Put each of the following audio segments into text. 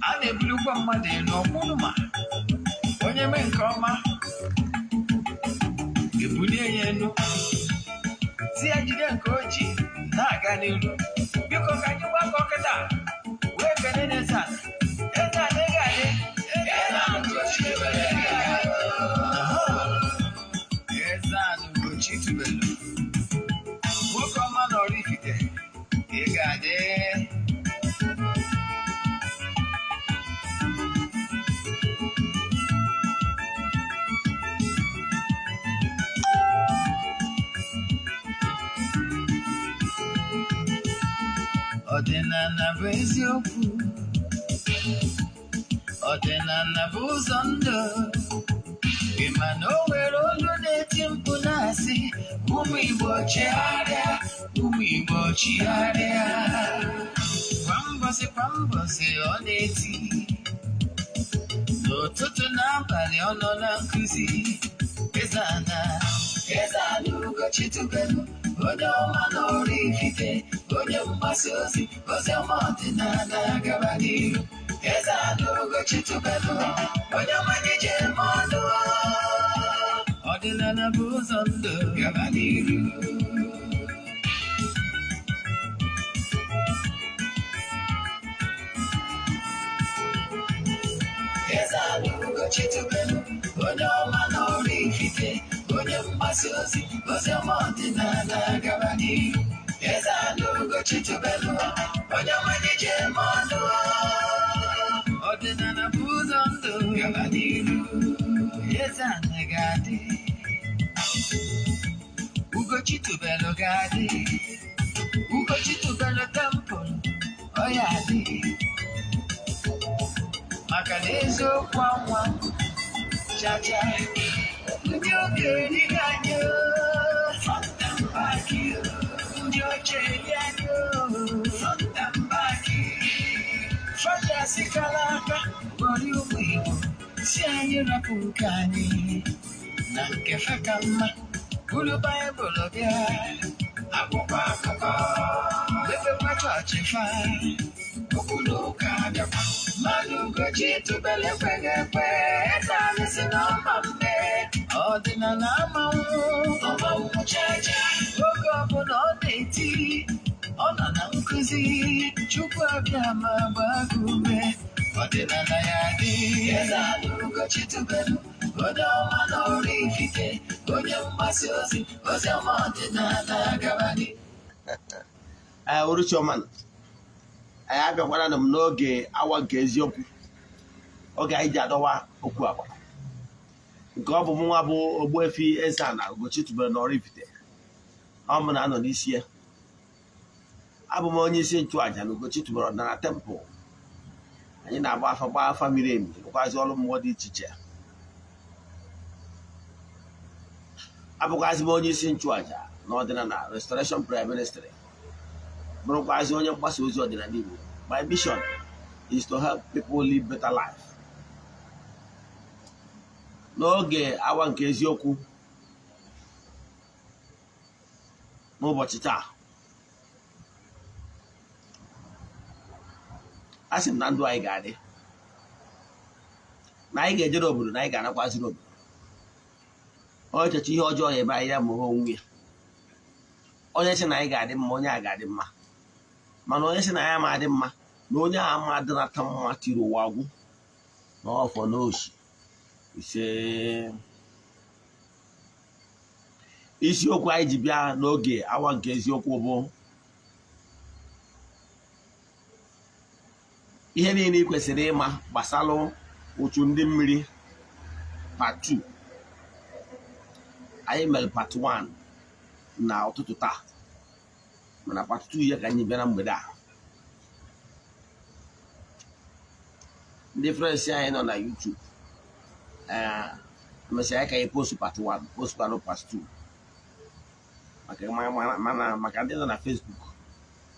A na-ebulukwa mmadụ elu ọkwụrụ ma onye mee nke ọma, ebulie ya elu, si ya jide nke o ji na-aga n'iru. Biko, ka anyị gbakọ kịta wee kene n'eze ala. Eze ala, ị ga-adị. Aha. Eze ala Ugochi tubelu, nwoke ọma na Oraifite, ị ga-adị. Ọdịnala bụ eziokwu, ọdịnala bụ ụzọ ndụ. Ị ma na o nwere olu na-eti mkpu na-asị, "Ụmụ Igbo, chegharịa, ụmụ Igbo, chigharịa." Kwa mbọsị kwa mbọsị ọ na-eti, n'ụtụtụ na abalị ọ nọ na nkụzi. Eze ana, eze ana Ugochi tubelu, onye ọma na Oraifite, onye mgbasa ozi ozi ọma ọdịnala, gaba n'ihu. Eze ana Ugochi tubelu, onye ọma anyị ji eme ọnụ. Ọdịnala bụ ụzọ ndụ, gaba n'iru. Eze ala Ugochi tubelu, onye ọma na Oraifite, onye mgbasa ozi ozi ọma ọdịnala, gaba n'ihu. Eze ala Ugochi tubelu, onye ọma anyị ji eme ọnụ. Ọdịnala bụ ụzọ ndụ, gaba n'ihu. Eze ala ga-adị, Ugochi tubelu ga-adị, Ugochi tubelu temple ọ ya adị, maka na eziokwu anwa chacha. Ndị okenye ga anyị front and back, ndị oche eri anyị front and back. Fathers kara aka gwara ụmụ Igbo si anyị rapụ nke anyị na nke fe ka mma, buru Baịbụl bịa, akwụkwọ akụkọ, mepekwa chọọchị fa, okwu na ụka bịakwa. Mmadụ Ugochi tubelu ekweghị ekwe. Eze anyị si na ọma mme, ọdịnala amanwụ ọmanwụ chacha. Oge ọbụla ọ na-eti, ọ nọ na nkụzi. Chukwu abịa ma gbaa gị ume, ọdịnala ya dị. Eze ala Ugochi tubelu, onye ọma na Oraifite, onye mgbasa ozi ozi ọma ọdịnala, gabadị. Ee, uruchiọma, anyị abịakwara m n'oge awa nke eziokwu, oge anyị ji adọwa okwu agba nke ọ bụ mụnwa bụ Ogbuefi Eze-Ana Ugochi tubelu na Oraifite. Ọ mụ na-anọ n'isi ya. Abụ m onye isi nchụàjà na Ugochi tubelu ọdịnala temple. Anyị na-agba afa, gbaa afa miri emi, rụkwazi ọrụ mmụọ dị iche iche. Abụkwazị m onye isi nchụàjà na ọdịnala Restoration Prayer Ministry, bụrụkwazị onye mgbasa ozi ọdịnala Igbo. My mission is to help people live better life. N'oge awa nke eziokwu n'ụbọchị taa, a sị m na ndụ anyị ga-adị, na anyị ga-ejere obodo, na anyị ga-anakwaziri obodo. Onye checha ihe ọjọọ ya ebe anyị ya ma onwe ya. Onye sị na anyị ga-adị mma, onye a ga-adị mma. Mana onye sị na ya ma adị mma, na onye a ama adịnata mma, tiri ụwa agwụ n'ọfọ n'oshi. Ise. Isiokwu anyị ji bịa n'oge awa nke eziokwu bụ ihe niile ị kwesịrị ịma gbasara ụchụ ndị mmiri, part 2. Anyị mere part 1 na ụtụtụ taa, mana part 2 ya ka anyị bịa na mgbede a. Ndị friends anyị nọ na YouTube, emesịa anyị ka anyị post part 1, post kwanụ part 2, maka mana maka ndị nọ na Facebook,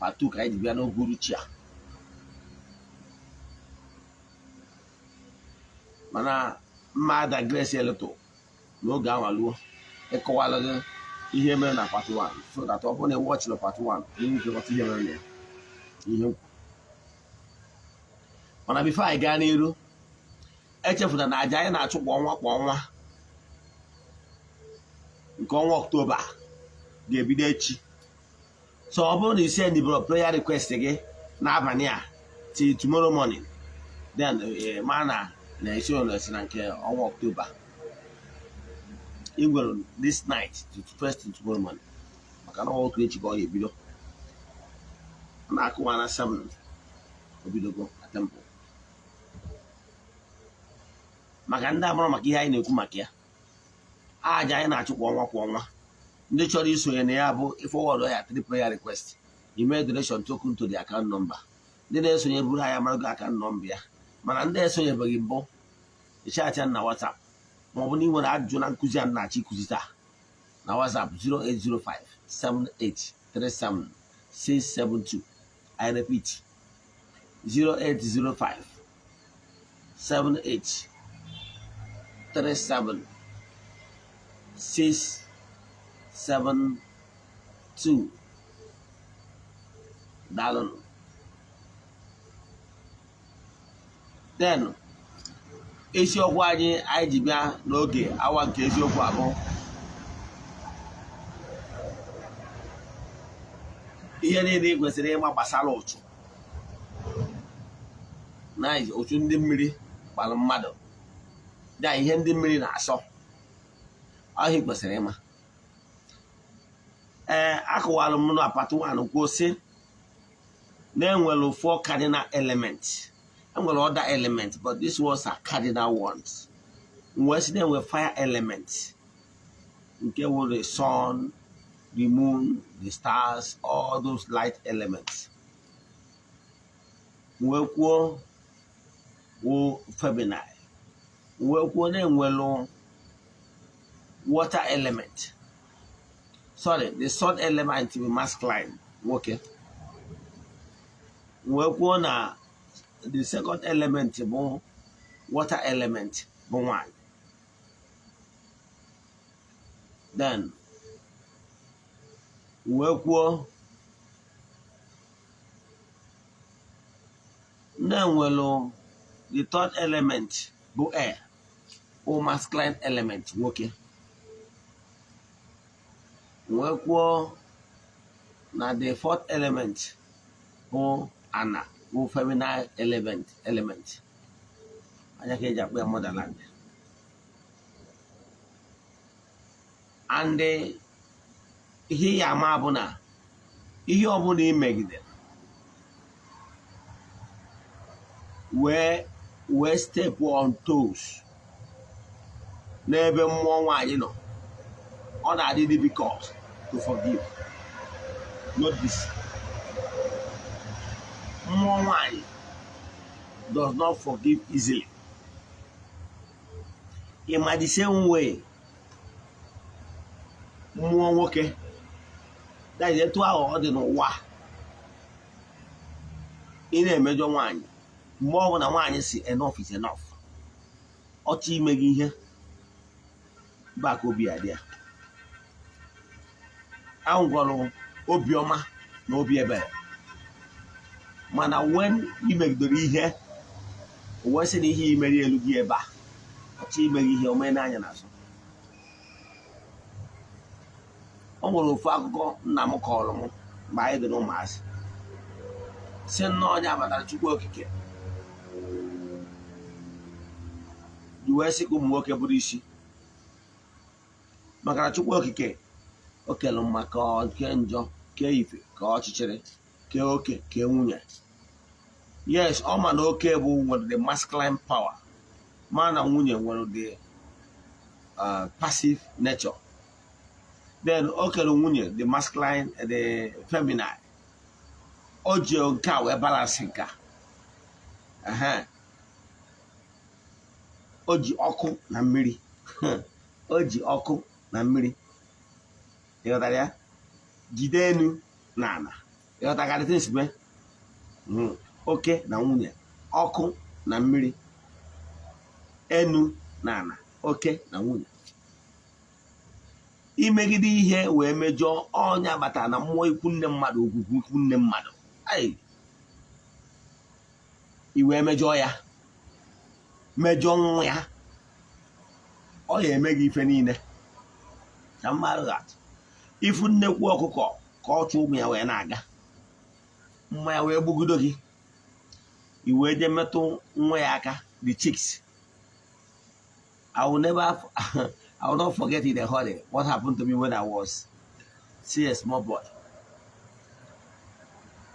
part 2 ka anyị ji bịa n'oge uruchi a. Mana mma digress a little n'oge anwa luo ịkọwala gị ihe mere na part 1, so that ọ bụrụ na ị watchịrị part 1, ị nwee ike ghọta ihe mere na ya, ihe m kwuru. Mana before anyị gaa n'iru, echefuna na aja anyị na-achụ kwa ọnwa kwa ọnwa nke ọnwa Ọktoba ga-ebido echi. So ọ bụrụ na ị sendibụrụ prayer request gị n'abalị a till tomorrow morning, then ma na na esi esi na nke ọnwa Ọktoba, ị nwere this night to first thing tomorrow morning, maka na otu echi ka ọ ga-ebido. Ọ na-akụwa na 7, obidogo na temple. Maka ndị amụrụ maka ihe anyị na-ekwu maka ya, aja anyị na-achụ kwa ọnwa kwa ọnwa, ndị chọrọ isonye na ya bụ forward ya three prayer request, email donation token to the account number. Ndị na-esonye buru anyị amarago account number ya, mana ndị esonyebeghị mbụ, ịchacha na WhatsApp, ma ọ bụ na ị nwere ajụjụ na nkụzi a na-achọ ịkụzi taa, na WhatsApp 0805 7837 672. I repeat, 0805 78 37 672. Daalụnụ. Then isiokwu anyị ji bịa n'oge awa nke eziokwu abụ ihe niile ị kwesịrị ịma gbasara ụchụ na ụchụ ndị mmiri gbara mmadụ, ya ihe ndị mmiri na-asọ, ọhịa ị kwesịrị ịma. Ee, akọwara m na part 1, kwuo sị na enwere four cardinal elements, enwere other elements, but these ones are cardinal ones. Wee sị na enwere fire element, nke wụ the sun, the moon, the stars, all those light elements. Wee kwuo wụ feminine. Wee kwuo na enwere water element, sorry, the sun element bụ masculine, nwoke. Wee kwuo na the second element bụ water element, bụ nwanyị. Then wee kwuo na enwelu the third element bụ air, bụ masculine element, nwoke. Wee kwuo na the fourth element bụ ana, bụ feminine element, anya ka eji akpọ ya motherland. And ihe ya ama bụ na ihe ọbụla ị megidere wee step on toes n'ebe mmụọ nwaanyị nọ, ọ na-adị difficult to forgive. Note this: mmụọ nwaanyị does not forgive easily. In the same way, mmụọ nwoke, that is, etu ahụ ọ dị n'ụwa, ị na-emejọ nwaanyị, mgbe ọ bụla nwaanyị si enough is enough, ọ chọ ime gị ihe back, obi adị ya ahụgwọrọ obiọma na obi ebere. Mana when ị megidere ihe, o wee sị na ihe imeri elu gị ebe a, ọ chọ ime gị ihe, o mee n'anya n'azụ. O nwere ofu akụkọ nna m kọrọ m mgbe anyị dị n'ụmụazị, si nnọọ onye abatara Chukwu Okike ji wee sị ka ụmụ nwoke bụrụ isi, maka na Chukwu Okike o kere mma ka kee njọ, kee ife ka ọchịchịrị, kee oke, kee nwunye. Yes, ọ ma na oke bụ nwere the masculine power, ma na nwunye nwere the passive nature. Then o kere nwunye the masculine, the feminine. O ji nke a wee balance nke a. O ji ọkụ na mmiri, o ji ọkụ na mmiri, ịghọtara ya, jide enu na ala. Ịghọtakarị things mee oke na nwunye, ọkụ na mmiri, enu na ala, oke na nwunye. Imegide ihe wee mejọọ ọnya batara na mmụọ ikwu nne mmadụ, ogwugwu ikwu nne mmadụ. I wee mejọọ ya, mejọọ nwa ya, ọ ya eme gị ife niile na mmadụ ga-atụ. Ifu nnekwu ọkụkọ ka ọ chụ ụmụ ya wee na-aga, mma ya wee gbugido gị, i wee jee metụ nwa ya aka, the chicks. I will not forget in a hurry what happened to me when I was still a small boy.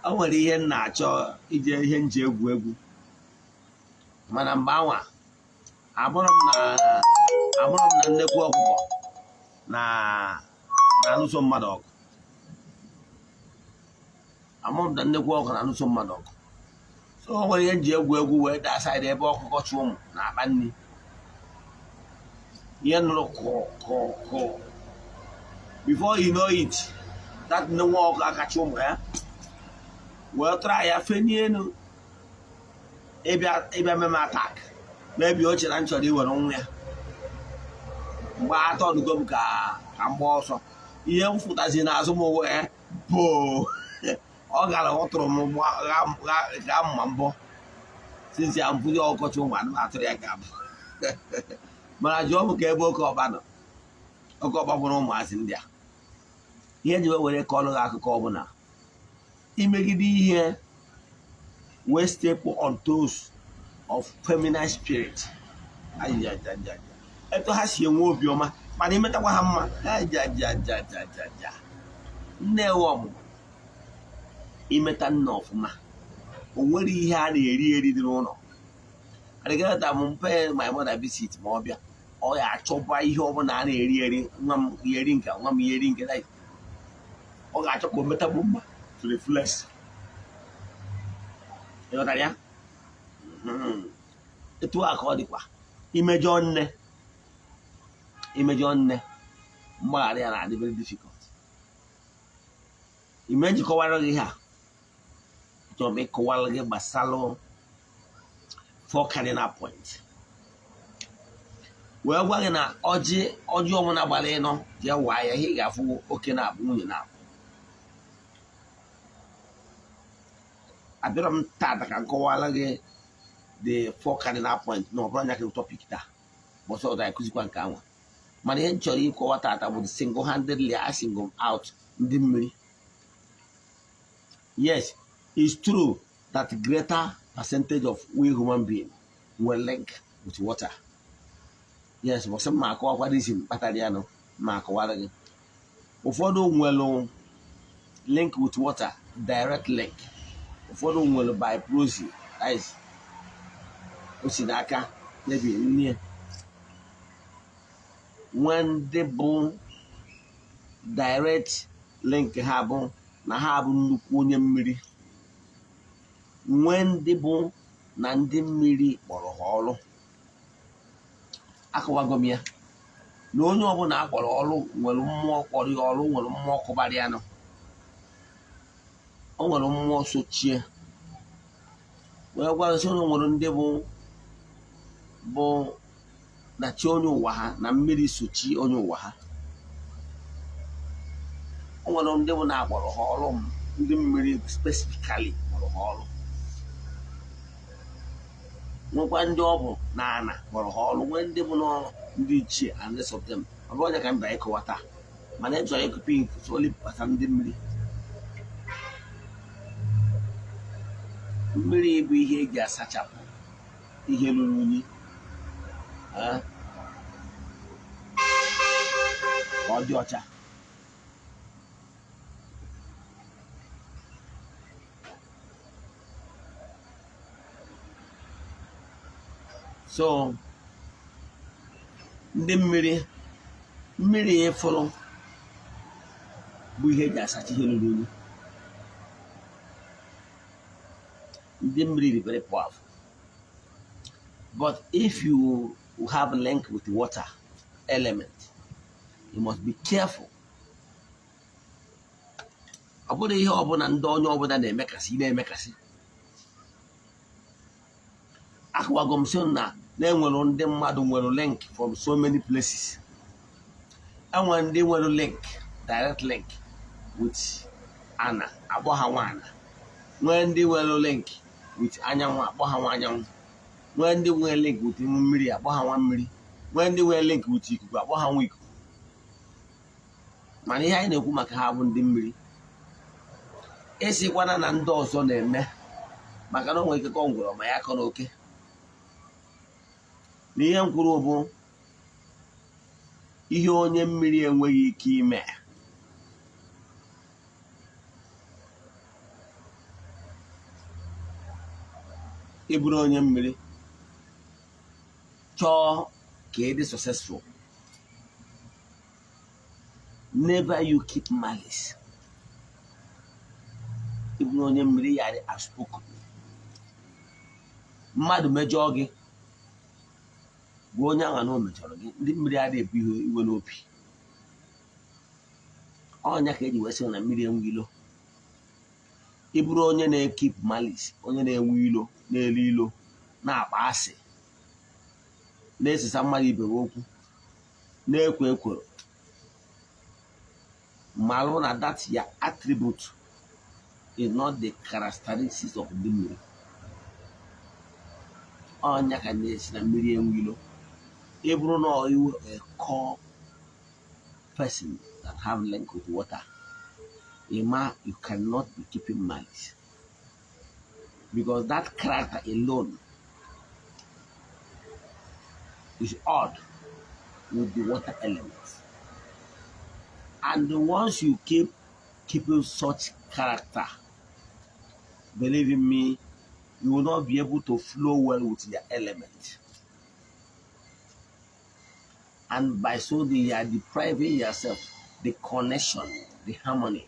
O nwere ihe m na-achọ ije, ihe m ji egwu egwu, mana mgbe anwa amụrụ m na nnekwu ọkụkọ na na-alụso mmadụ ọgụ. Amụrụ m na nnekwu ọkụkọ na-alụso mmadụ ọgụ. So o nwere ihe m ji egwu egwu wee daa side ebe ọkụkọ chụ ụmụ na-akpa nri. Ihe nụrụ kụ kụ kụ. Before you know it, that nnekwu ọkụkọ akacha ụmụ ya wee tụrụ ya fenie elu ịbịa meme attack. Maybe o chere na m chọrọ iwere nwa ya. Mgbe atọnugo m ka m gbaa ọsọ, ihe m fụtazi n'azụ m wee boo. Ọ gara ọ tụrụ m gaa mma mbọ since ya mfụzi ọkọchị ụmụ anụ atụrụ ya ga-abụ. Mana jụọ m ka ebe oke ọkpa nọ, oke ọkpa bụrụ ụmụazị ndị a. Ihe ji wee were kọọrọ gị akụkọ ọbụla imegide ihe wee step on toes of feminine spirit. Ajajajaja, etu ha si enwe obiọma, mana imetakwa ha mma. Ajajajajaja, nne ewe ọmụmụ imeta nna ọfụma, o nwere ihe a na-eri eri dị n'ụlọ adịgata m mpe. My mother visit, ma ọ bịa, ọ ya achọba ihe ọbụla a na-eri eri. Nwa m ya eri nke, nwa m ya eri nke, ọ ga-achọ ka o metagbu mma to the fullest. Ịghọtara ya? Etu a ka ọ dịkwa imejọ nne. Imejọ nne, mgbaghara ya na-adị very difficult. Ime njikọwara gị ihe a chọrọ m ịkọwara gị gbasalụ four cardinal point, wee gwa gị na ọjị, ọjị ọbụla gbara ịnọ, jee waa ya, ihe ị ga-afụ oke na-abụ nwunye na-abụ. Abịara m tata ka m kọwara gị the four cardinal point na ọ bụrụ anya ka topic taa. Bọsọ ọzọ anyị kụzikwa nke anwa, mana ihe m chọrọ ịkọwa tata bụ single handedly I single out ndị mmiri. Yes, it's true that greater percentage of we human being were linked with water. Yes, bọsị mma akọwakwa reason kpatara ya nụ, ma akọwara gị. Ụfọdụ nwere link with water, direct link. Ụfọdụ nwere by proxy, that is, o si n'aka maybe nne. Nwee ndị bụ direct link ha bụ na ha bụ nnukwu onye mmiri. Nwee ndị bụ na ndị mmiri kpọrọ ha ọrụ. Akọwago m ya na onye ọbụla akpọrọ ọrụ nwere mmụọ kpọrọ ya ọrụ, nwere mmụọ kụbara ya nụ, o nwere mmụọ sochie wee gwa sị na o nwere ndị bụ na chi onye ụwa ha na mmiri sochi onye ụwa ha. O nwere ndị bụ na akpọrọ ha ọrụ, ndị mmiri specifically kpọrọ ha ọrụ. Nwekwa ndị ọ bụ na ana kpọrọ ha ọrụ. Nwee ndị bụ ndị ichie and rest of them. Ọ bụrụ onye ka m bịara ịkọwa taa, mana ị chọrọ ịkụpi only gbasara ndị mmiri. Mmiri bụ ihe eji asachapụ ihe ruru unyi ka ọ dị ọcha. So ndị mmiri, mmiri ịfụrụ bụ ihe eji asacha ihe ruru unyi. Ndị mmiri dị very powerful, but if you have link with water element, you must be careful. Ọ bụrụ ihe ọbụla ndị onye ọbụla na-emekasị na-emekasị. Akọwago m so na na-enwere ndị mmadụ nwere link from so many places. Enwere ndị nwere link, direct link with ana, agbọ ha nwaana. Nwee ndị nwere link with anyanwụ, akpọ ha nwa anyanwụ. Nwee ndị nwee link with mmiri, akpọ ha nwa mmiri. Nwee ndị nwee link with ikuku, akpọ ha nwa ikuku. Mana ihe anyị na-ekwu maka ha bụ ndị mmiri. Esikwana na ndị ọzọ na-eme, maka na o nwere ike kọ ngwụrọ ma ya kọ n'oke. Na ihe m kwuru bụ ihe onye mmiri enweghị ike ime. Ị bụrụ onye mmiri chọọ ka ị dị successful, never you keep malice. Ị bụrụ onye mmiri, ya dị outspoken. Mmadụ mejọọ gị, gwa onye ahụ na o mejọrọ gị. Ndị mmiri adịghị ebu ihe iwe n'obi. Ọnya ka eji wee sị na mmiri enwe ilo. Ị bụrụ onye na-ekeep malice, onye na-enwe ilo, na-elu ilo, na-akpa asị, na-esesa mmadụ ibe gị okwu, na-ekwo ekworo, malụ na that your attribute is not the characteristics of ndị mmiri. Ọnya ka na-esi na mmiri enwe ilo. Ị bụrụ na iwu a core person that have link with water, Ima, you cannot be keeping malice, because that character alone is odd with the water element. And once you keep keeping such character, believe in me, you will not be able to flow well with your element. And by so doing, you are depriving yourself the connection, the harmony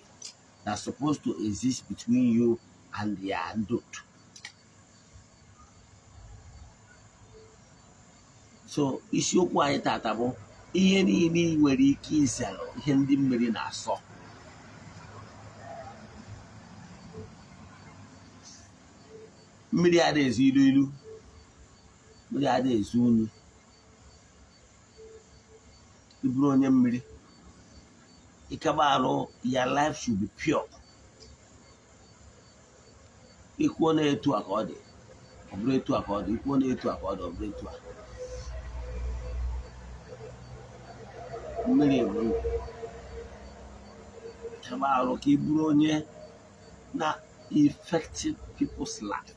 that's supposed to exist between you and the adult. So isiokwu anyị tata bụ ihe niile ị nwere ike izere ihe ndị mmiri na-asọ. Mmiri adịghị ezu ilu ilu, mmiri adịghị ezu unyi. Ị bụrụ onye mmiri, ịkaba arụ, your life should be pure. Ikwuo na etu a ka ọ dị, ọ bụrụ etu a ka ọ dị. Ikwuo na etu a ka ọ dị, ọ bụrụ etu a. Mmiri bụ ndụ. Kaba arụ ka ị bụrụ onye na effective people's life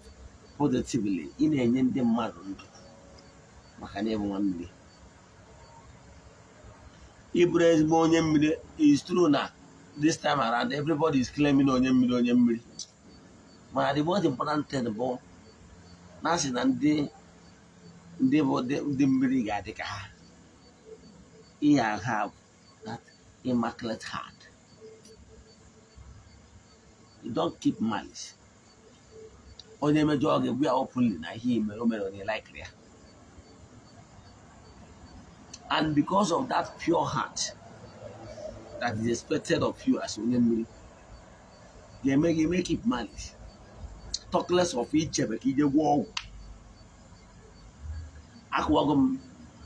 positively. Ị na-enye ndị mmadụ ndụ maka na ịbụ nwa mmiri. Ị bụrụ ezigbo onye mmiri. Is true na this time around everybody is claiming onye mmiri, onye mmiri, mana the most important thing bụ na asị na ndị bụ ndị mmiri ga-adị ka ha. Ihe have that immaculate heart, you don't keep malice. Onye mejọọ gị, gwa ya openly na ihe mere o mere onye like ya. And because of that pure heart that is expected of you as onye mmiri, ga-eme gị make keep malice, talk less of ichebe ka ije gwọọ ọgwụ. Akụwago m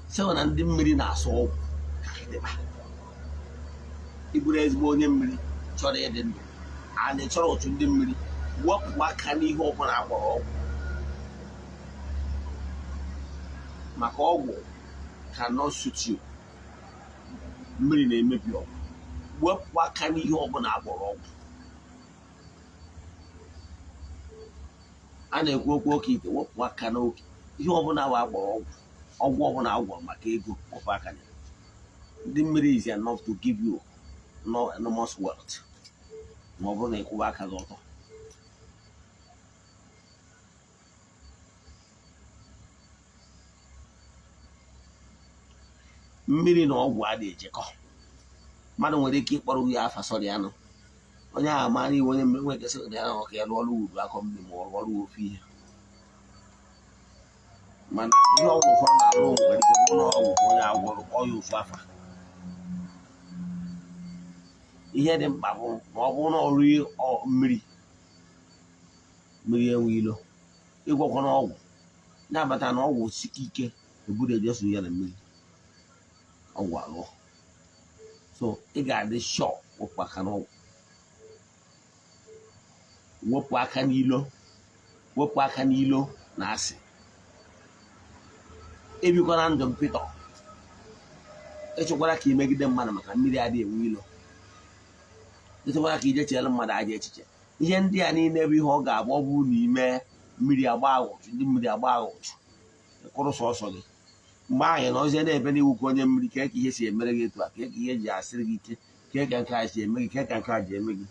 sị na ndị mmiri na-asọ ọgwụ ka kịtịkpa. Ịbụrụ ezigbo onye mmiri chọrọ ịdị ndụ and chọrọ otu ndị mmiri, wepụ aka n'ihe ọbụla agbọrọ ọgwụ, maka ọgwụ cannot suit you. Mmiri na-emebi ọgwụ. Wepụ aka n'ihe ọbụla agbọrọ ọgwụ. A na-ekwu okwu oke ite, wepụ aka n'oke ihe ọbụla bụ agbọrọ ọgwụ. Ọgwụ ọbụla agwọrọ maka ego, wepụ aka na ya. Ndị mmiri is enough to give you no enormous wealth ma ọ bụrụ na ịkwụba aka gị ọtọ. Mmiri na ọgwụ adịghị ejekọ. Mmadụ nwere ike ịkpọrọ gị afa sọrọ ya nụ, onye ahụ mara iwe onye mmiri nwere ike sị na ya ka ya lụọ ọrụ uru akọ mmiri ma ọ rụọ ọrụ ofu ihe, mana ihe ọgwụ ụfọdụ na-arụ nwere ike bụrụ na ọgwụ ka onye agwọrọ kpọọ ya ofu afa. Ihe dị mkpa bụ ma ọ bụrụ na ọrụ mmiri, mmiri enwe ilo. Ịgwọkwa n'ọgwụ na-abata na ọgwụ sike ike ebudo ejeso ya na mmiri ọgwụ alụọ. So ị ga-adị sure, wepụ aka n'ọgwụ, wepụ aka n'ilo, Wepụ aka n'ilo na asị. Ebikwana ndụ mpịtọ. Ịchọkwara ka imegide mmadụ, maka mmiri adịghị enwe ilo. Ịchọkwara ka ije chere mmadụ aja echiche. Ihe ndị a niile bụ ihe ọ ga-abụ, ọ bụrụ na ime mmiri agba ụchụ, ndị mmiri agba ụchụ, kwụrụ sọsọ gị. Mgbe ahụ ị nọzie na-ebe n'iwu ka onye mmiri ka ihe si emere gị etu a, ka ihe ji asịrị gị ike, ka nke a si eme gị, ka nke a ji eme gị.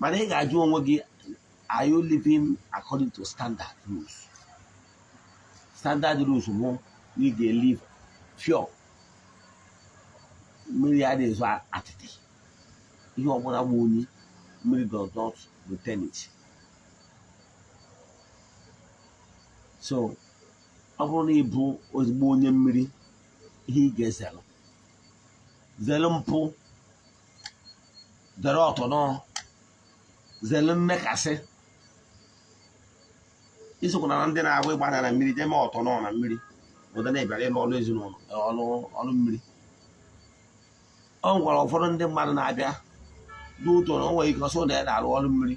Mana ị ga-ajụ onwe gị, are you living according to standard rules? Standard rules bụ na ị ga-elive pure. Mmiri adịghị ezo atịtị. Ihe ọbụla bụ unyi, mmiri does not retain it. So ọ bụrụ na ị bụ ezigbo onye mmiri, ihe ị ga-ezelụ, zelu mpụ, zere ọtọnọ, zelu mmekasị. Isokwana na ndị na-agba ịgba na mmiri jee mee ọtọnọ na mmiri, ụdị na-ebịara ịlụ ọrụ ezinụlọ, ọrụ ọrụ mmiri. Ọ gwara ụfọdụ ndị mmadụ na-abịa dị ụtọ na o nwere ike ọsọ na ya na-arụ ọrụ mmiri,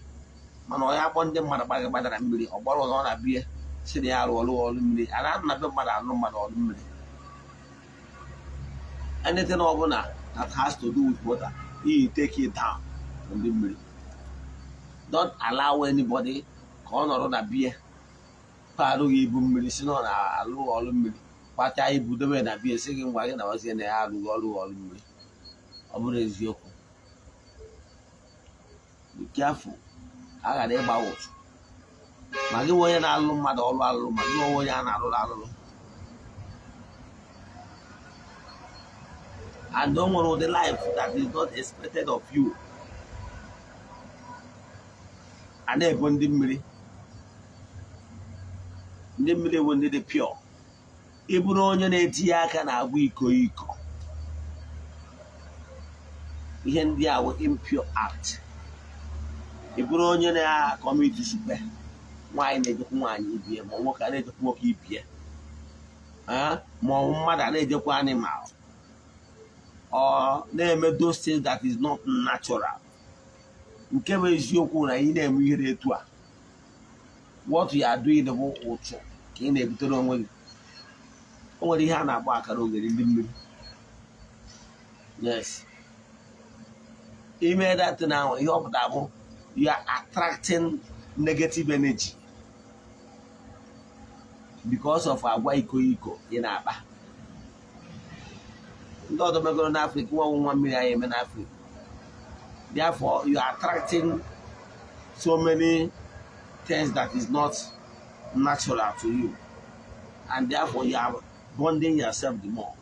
mana ọ ya akpọ ndị mmadụ gbaghị gbadara mmiri, ọ gbara ụzọ ọ na-abịa si na ya arụ ọrụ ọrụ mmiri. A na-anọ na be mmadụ alụ mmadụ ọrụ mmiri. Anything ọbụla that has to do with water, you take it down from the mmiri. Don't allow anybody ka ọ nọrọ na bie arụghị ibu mmiri, si na ọ na-alụ ọrụ mmiri, kpachaa ibu dobe na bie, si gị ngwa gị na wazie na ya arụghị ọrụ ọrụ mmiri. Ọ bụrụ eziokwu, be careful a ghara ịgba ụtụ, ma gị nwe onye na-alụ mmadụ ọrụ alụrụ, ma gị nwe onye a na-alụrụ alụrụ. And o nwere ụdị life that is not expected of you. A na-ebo ndị mmiri, ndị mmiri bụ ndị dị pure. Ị bụrụ onye na-etinye aka na-agwa iko iko, ihe ndị a wụ impure act. Ị bụrụ onye na-acommit supe, nwaanyị na-ejekwa nwaanyị ibie, ma nwoke a na-ejekwa nwoke ibie, ma ọ bụ mmadụ a na-ejekwa animal, ọ na-eme those things that is not natural. Nke bụ eziokwu na ị na-eme ihe etu a, what you are doing bụ ụchụ ka ị na-ebutere onwe gị. O nwere ihe a na-akpọ akara oghere ndị mmiri. Yes, ime that now, ihe ọ pụtara bụ you are attracting negative energy because of agwa iko iko ị na-akpa. Ndị ọdọ megoro n'Africa, nwa nwa mmiri anyị eme n'Africa. Therefore, you are attracting so many things that is not natural to you, and therefore you are bonding yourself the more.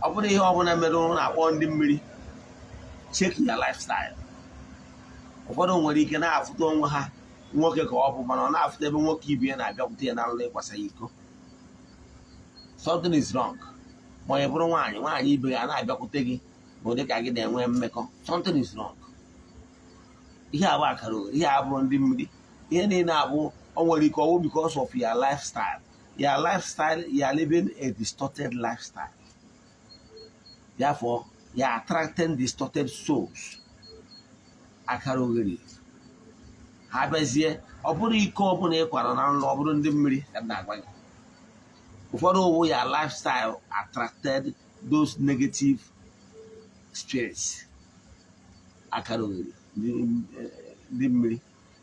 Ọ bụrụ ihe ọbụla mere ụnụ na-akpọ ndị mmiri, check your lifestyle. Ụfọdụ nwere ike na-afụta onwe ha nwoke ka ọ bụ, mana ọ na-afụta ebe nwoke ibe ya na-abịakwute ya na nlụ ịkwasa ya iko. Something is wrong. Ma ọ bụrụ nwaanyị, nwaanyị ibe ya na-abịakwute gị bụ dị ka gị na-enwe mmekọ, something is wrong. Ihe abụ akara oghere, ihe abụrụ ndị mmiri, ihe niile abụ o nwere ike ọwụ because of your lifestyle. Your lifestyle, you are living a distorted lifestyle. Therefore, you are attracting distorted souls. Akara oghere ha bịazie, ọ bụrụ iko ọbụla ị kwara na nlọ, ọ bụrụ ndị mmiri ka m na-agwa gị. Ụfọdụ owu ya lifestyle attracted those negative spirits, akara oghere ndị mmiri.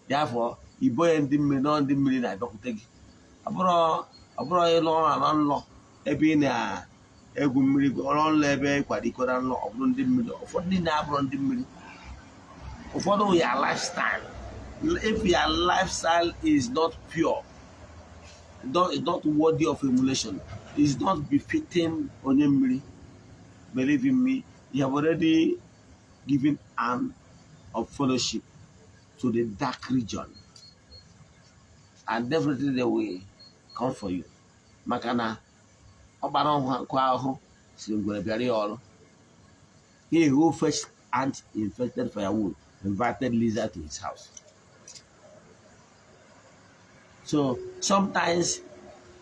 Therefore, ibo ya ndị mmiri nọ, ndị mmiri na-abịakwute gị. Ọ bụrụ ịlụ ọrụ na nlọ ebe ị na-egwu mmiri, ọrụ nlọ ebe ịkwado iko na nlọ, ọ bụrụ ndị mmiri. Ụfọdụ niile abụrụ ndị mmiri. Ụfọdụ ya lifestyle, if your lifestyle is not pure, is not worthy of emulation, is not befitting onye mmiri, believe in me, you have already given an of fellowship to the dark region, and definitely they will come for you. Maka na ọkpara nkụ ahụhụ si ngwere bịara ya ọrụ. He who fetched ant infected firewood invited lizard to his house. So sometimes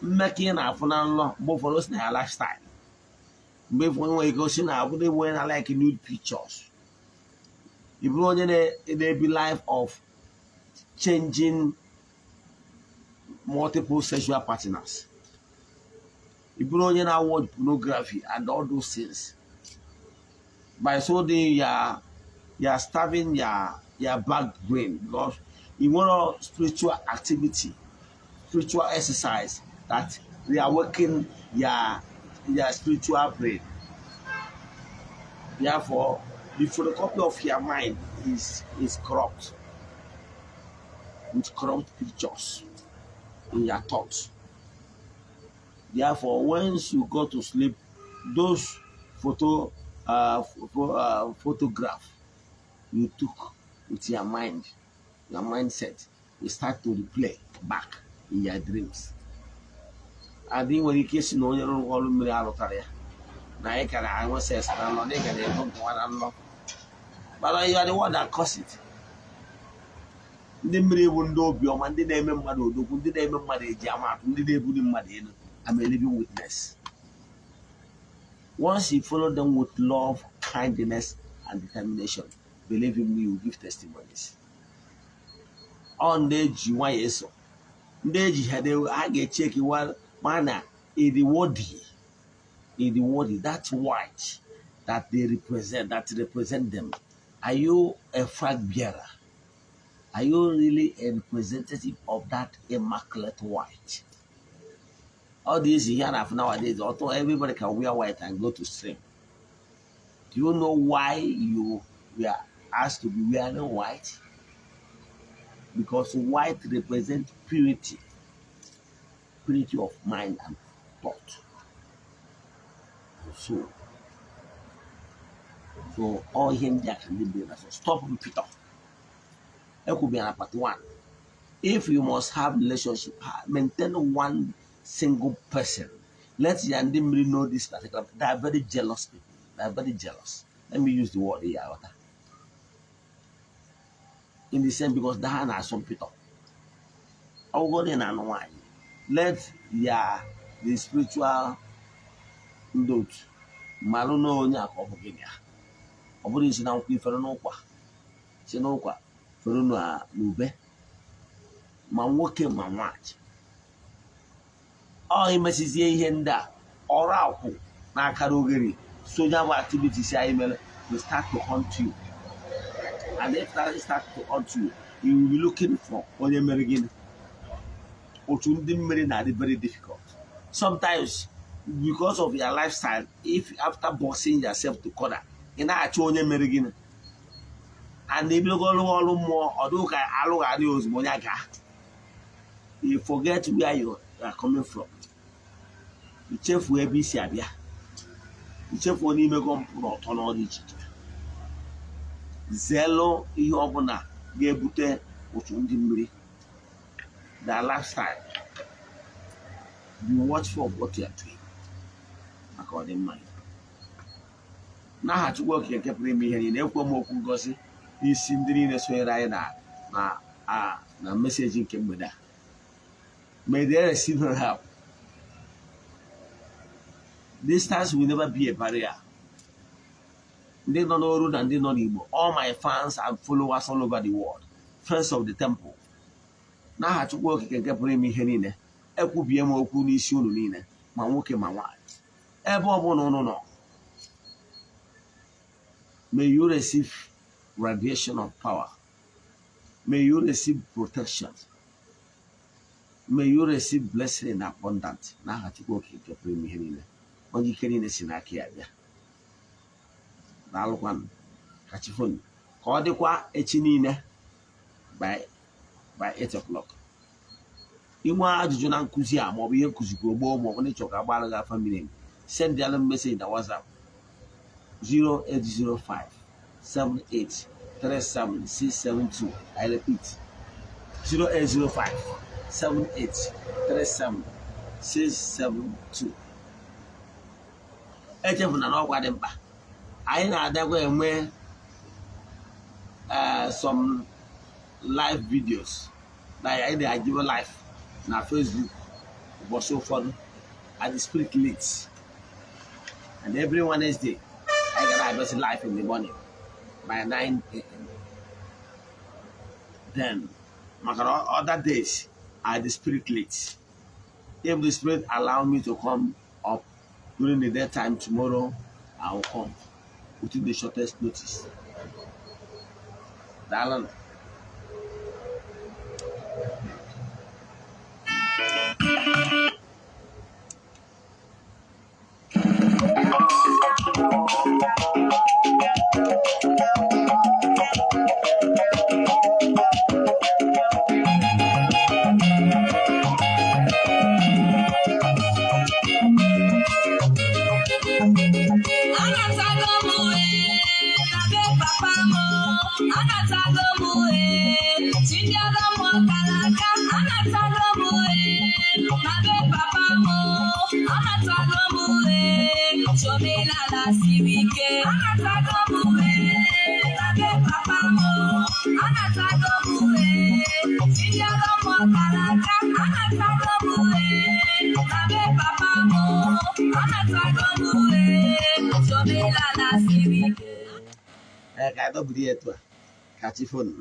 mmekọ ị na-afụ na nlọ, mgbe ụfọdụ o si na ya lifestyle, mgbe ụfọdụ nwere ike o si na abụrụ ịbụ onye na like nude pictures. Ị bụrụ onye na-ebi life of changing multiple sexual partners. Ị bụrụ onye na-watch pornography and all those things. By so doing, you are starving your back brain, because you want spiritual activity, spiritual exercise that reawaken your spiritual brain. Therefore, the photocopy of your mind is corrupt with corrupt pictures in your thoughts. Therefore, once you go to sleep, those photograph you took with your mind, your mindset, will start to replay back in your dreams. And ị nwere ike isi na onye rụrụ ọrụ mmiri arụtara ya na anyị ka na-enwe sex na nlọ, na ị ga na-ego nke nwa na nlọ, but you are the one that cause it. Ndị mmiri bụ ndị obiọma, ndị na-eme mmadụ odogwu, ndị na-eme mmadụ eji ama atụ, ndị na-ebuli mmadụ elu. I'm a living witness. Once you follow them with love, kindness and determination, believe in me, you will give testimonies. Ọ ndị eji nwayọ eso, ndị eji ha, ha ga-echeki mana ịdị worthy, ịdị worthy that white that they represent, that represent them. Are you a flag bearer? Are you really a representative of that immaculate white? All this here nowadays, although everybody can wear white and go to stream, do you know why you were asked to be wearing white? Because white represents purity, purity of mind and thought and soul. So all ihe ndị a ka ndị mmiri na so stop mpịtọ ekwubịa na part 1. If you must have relationship, maintain one single person. Let ya ndị mmiri know this particular. They are very jealous people. They are very jealous. Let me use the word here, aghọta, in the same, because ha na-asọ mpịtọ. Ọgwụgwọ na anụ nwaanyị, let ya the spiritual ndị otu malụ na onye a ka ọ bụ gịnị ya. Ọ bụrụ isi na nkwụ ifere n'ụkwa, si n'ụkwa fere n'ube, ma nwoke ma nwaanyị. Ọ imesizie ihe ndị a, ọrụ akwụ n'akara oghere soja bụ activities anyị mere will start to hunt you. And if that start to hunt you, you will be looking for onye mere gịnị. Otu ndị mmiri na-adị very difficult sometimes because of your lifestyle. If after boxing yourself to corner, ị na-achọ onye mere gịnị, and ebidogo ọrụ ọrụ mmụọ, ọ dịghị ka alụgharị ozugbo onye ga you forget where you are coming from. Ichefuo ebe isi abịa, ichefuo n'imego mpụ na ọtọ n'ọdị iche iche. Zeelu ihe ọbụla ga-ebute otu ndị mmiri, their lifestyle. Be watchful of what you are doing maka ọdịmma gị. N'aha Chukwu Okike nke pụrụ ime ihe niile, ekwe m okwu ngozi n'isi ndị niile sonyere anyị na message nke mgbede a. May they receive help. Distance will never be a barrier. Ndị nọ n'oru na ndị nọ n'Igbo, all my fans and followers all over the world, friends of the temple, n'aha Chukwu Okike nke pụrụ ime ihe niile, ekwubie m okwu n'isi unu niile, ma nwoke ma nwaanyị, ebe ọ bụla unu nọ. May you receive radiation of power. May you receive protection. May you receive blessing in abundance. N'aha Chukwu Okike nke pụrụ ime ihe niile, onye ike niile si n'aka ya bịa. Daalụkwanụ, ka chi fonu. Ka ọ dịkwa echi niile by 8 o'clock. Inwe ajụjụ na nkụzi a, maọbụ ihe nkụzikwa gboo, maọbụ na ịchọ ka agbara gị afa mmiri emi, send alụ message na WhatsApp 0805 78 37 672. I repeat, 0805 78 37 672. Echefuna na ọkwa dị mkpa, anyị na-adakwa enwe some live videos na anyị na-ajiwe live na Facebook ụbọchị ụfọdụ at the spirit leads, and every Wednesday anyị ga na-abịasị live in the morning by 9 a.m. Then maka na other days are the spirit leads. If the spirit allow me to come up during the daytime tomorrow, I will come within the shortest notice. Daalụ. Anatago m ee, na be papa m. Anatago m ee, chi ndị ọrụ mmụọ kara aka. Anatago m ee, na be papa m. Anatago m ee, chi omenala siri ike. Anatago m ee, na be papa m. Anatago m ee, chi ndị ọrụ mmụọ kara aka. Anatago m ee, na be papa m. Anatago m ee, chi omenala siri ike. Ee, ka anyị dọbiri ya etu a ka chi fonu.